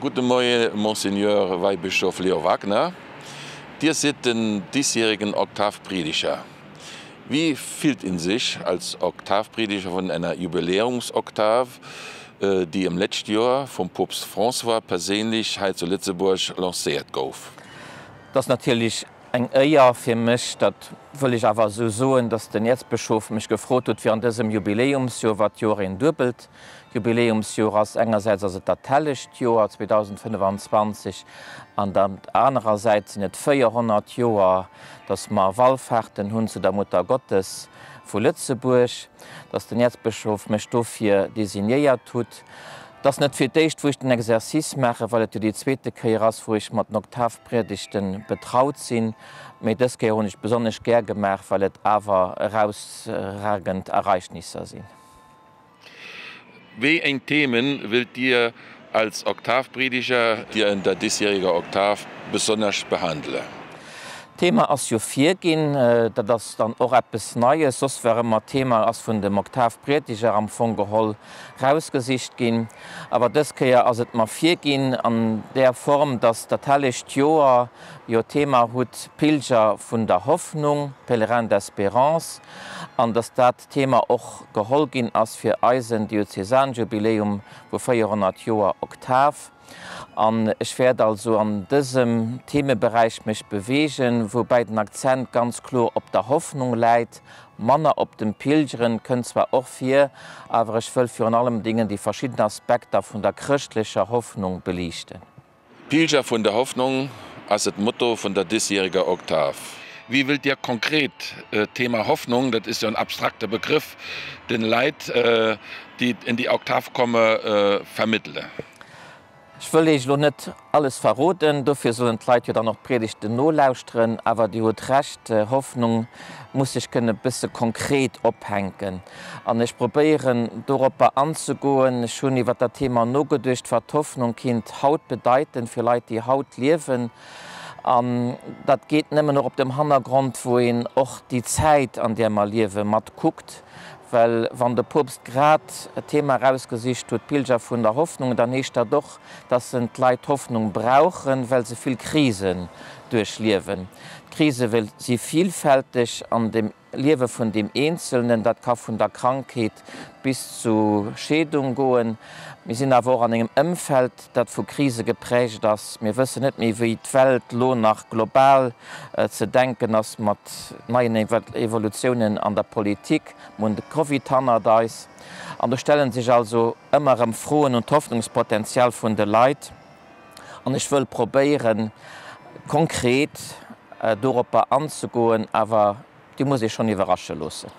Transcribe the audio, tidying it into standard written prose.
Gudde Moie Monseigneur Weihbischof Leo Wagner, Dir sidd den diesjährigen Oktavprediger. Wie fillt een sech als Oktavprediger vun enger Jubiläumsoktav, déi am lescht Joer vum Poopst François perséinlech hei zu Lëtzebuerg lancéiert gouf? Et ass natierlech eng Éier fir mech, dat wëll ech awer esou soen, datt den Äerzbëschof mech gefrot huet, fir an dësem Jubiläumsjoer, wat jo och een duebelt Jubiläumsjoer ass, engersäits ass et dat hellegt Joer 2025 an dann anerersäits sinn et 400 Joer, datt mer Wallfahrten hunn zu der Muttergottes vu Lëtzebuerg, datt den Äerzbëschof mech dofir designéiert hutt. Et ass net fir d'éischt, wou ech den Exercice maachen, well et jo déi zweete Kéier ass, wou ech mat den Oktavpriedegte betraut sinn, mee dës Kéier hunn ech et besonnesch gär gemaach, well et awer erausragend Ereignisser sinn. Wéi eng Themen wëllt Dir als Oktavprediger Dir in der diesjähriger Oktav besonnesch behandele? D'Thema ass jo virginn, dat ass dann och eppes Neies. Soss war ëmmer d'Thema ass vun dem Oktavprediger am Fong geholl rausgesicht ginn. Awer dës Kéier ass et mer virginn an där Form, dass dat hellegt Joer jo d'Thema hutt Pilger vun der Hoffnung, Pèlerins d'espérance, an dass dat d'Thema och geholl ginn ass fir eisen Diözesanjubiläum vu 400 Joer Oktav. An ech wäert also an dësem Themeberäich mech bewegen, woubäi den Akzent ganz kloer op der Hoffnung läit, manner op dem Pilgeren, kënnt zwar och vir, awer ech wëll virun allem Dingen déi verschidden Aspekter vun der chrëschtlecher Hoffnung beliichten. Pilger vun der Hoffnung ass et Motto vun der diesjähriger Oktav. Wie wëllt Dir konkret d'Thema Hoffnung, dat ist jo en abstrakte Begrëff, den Leit, déi in die Oktav komme, vermittele? Ech wëll Iech elo net alles verroden, dofir sollen d'Leit jo dann och d'Priedegten nolauschteren, awer Dir hutt Recht, Hoffnung muss sech kënne bësse konkret ophänken. An ech probéieren doropper anzegoen. Ech hunn iwwer dat Thema nogeduecht, wat d'Hoffnung kinnt haut bedeiten fir Leit, déi haut liewen. An dat geet nëmmen och op dem Hannergrond, wou een och déi Zäit, an där mer liewen, mat kuckt. Well wann de Poopst grad d'Thema erausgesicht huet, Pilger vun der Hoffnung, dann heescht dat och, dass en d'Leit Hoffnung brauchen, well se vill Krisen duerchliewen. D'Krise si vilfälteg an dem. Liewe vun deem Eenzelnen, dat ka vun der Krankheet bis zu Scheedung goen. Mir sinn awer och an engem Ëmfeld, dat vu Krise geprägt ass. Mir wëssen net méi, wéi d'Welt lo nach global ze denken ass mat neien Evolutiounen an der Politik. Mir hunn de Covid hannert eis. An do stelle sech also ëmmer erëm Froen un d'Hoffnungspotenzial vun de Leit. An ech wëll probéieren, konkret doropper anzegoen, awer Dir musst Iech schonn iwwerrasche loossen.